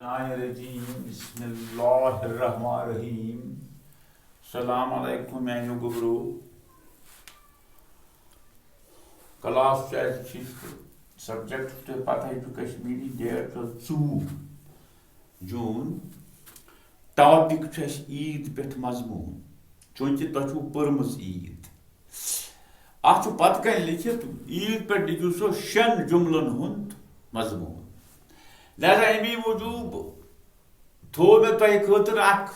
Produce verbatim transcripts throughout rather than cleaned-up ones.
الشیطان الرجیم۔ بسم اللہ الرحمن الرحیم۔ السلام علیکم میانیو گوٚبرو۔ کلاس چھُ اَسہِ چھُ subject چھُ تۄہہِ پتہ چھُ کشمیری، date چھُ ژوٚوُہ جوٗن۔ Topic چھُ اَسہِ عیٖد پٮ۪ٹھ مضموٗن، چوٗنٛکہِ تۄہہِ چھُو پٔرمٕژ عیٖد۔ اَتھ چھُ پتہٕ کنہِ لیکھِتھ، عیٖد پٮ۪ٹھ لیکھِو سُہ شٮ۪ن جملن ہُنٛد مضموٗن۔ لہذا اَمی موٗجوٗب تھوٚو مےٚ تۄہہِ خٲطرٕ اکھ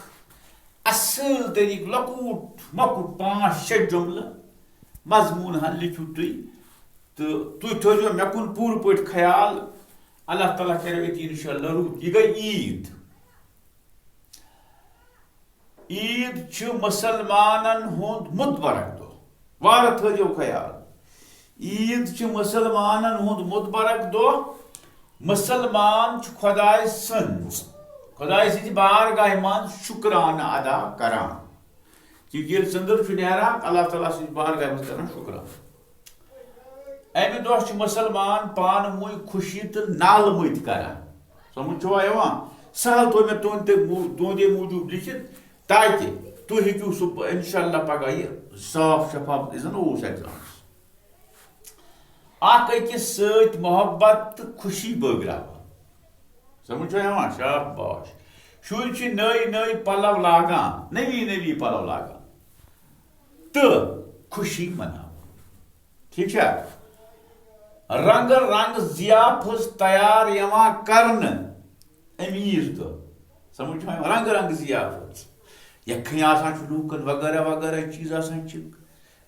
اصٕل طریٖقہٕ، لۄکُٹ مۄکُٹ پانٛژھ شےٚ جملہٕ مضموٗن ہن لیکھِو تُہۍ، تہٕ تُہۍ تھٲیزیو مےٚ کُن پوٗرٕ پٲٹھۍ خیال۔ اللہ تعالیٰ کرِ أتی انشاءاللہ رُت۔ یہِ گٔے عیٖد۔ عیٖد چھِ مُسلمانن ہُنٛد مُتبرک دۄہ۔ وارٕ تھٲیزیو خیال، عیٖد چھِ مُسلمانن ہُنٛد مُتبرک دۄہ۔ مُسلمان چھُ خۄداے سٕنٛز، خۄداے سٕنٛزِ بارگاہہِ منٛز شُکرانہٕ ادا کران۔ چوٗنٛکہِ ییٚلہِ ژٔنٛدٕر چھُ نیران، اللہ تعالیٰ سٕنٛزِ بارگاہہِ منٛز کران شُکرانہٕ۔ اَمہِ دۄہ چھِ مُسلمان پانہٕ ؤنۍ خوشی تہٕ نالہٕ مٔتۍ کران۔ سمجھ چھوا یِوان؟ سہل تھوٚو مےٚ تُہنٛد تہِ مو-، تُہنٛدے موٗجوٗب لیکھِتھ، تاکہِ تُہۍ ہیٚکِو سُہ انشاءاللہ پگاہ یہِ صاف شفاف یُس زن اوس ایگزامس۔ اکھ أکِس سۭتۍ محبت تہٕ خوشی بٲگراوان۔ سمجھ چھوا یِوان؟ شاباش۔ شُرۍ چھِ نٔوۍ نٔوۍ پلو لاگان، نٔوی نٔوی پلو لاگان تہٕ خوشی مناوان۔ ٹھیک چھا؟ رنگہٕ رنگہٕ ضیافژ تیار یِوان کرنہٕ اَمہِ عیٖذ دۄہ۔ سمجھ چھا یِوان؟ رنگہٕ رنگہٕ ضیافژ، یَکھٕنۍ آسان چھُ لوٗکن وغیرہ وغیرہ چیٖز آسان چھِ،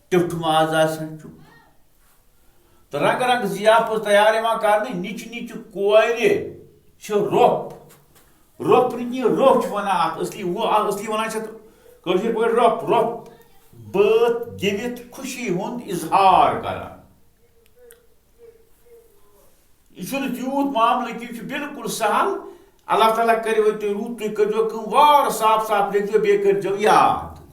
ٹیوٚٹھ ماز آسان چھُ، تہٕ رنگہٕ رنگہٕ ضیافژ تیار یِوان کرنہٕ۔ نِچہِ نِچہِ کورِ چھِ روٚپھ، روٚپھ نہٕ کینٛہہ، روٚپھ چھِ وَنان اَتھ، اصلی وَ-، اَتھ اصلی وَنان چھِ اَتھ کٲشِر پٲٹھۍ روٚپھ، روٚپھ بٲتھ گیٚوِتھ خوشی ہُنٛد اظہار کران۔ یہِ چھُنہٕ تیوٗت معاملہٕ کینٛہہ، یہِ چھُ بالکل سہل۔ اللہ تعالیٰ کَرِ وۄنۍ تُہۍ رُت، تُہۍ کٔرۍزیو کٲم، وارٕ صاف صاف لیکھزیو، بیٚیہِ کٔرۍزیو یاد۔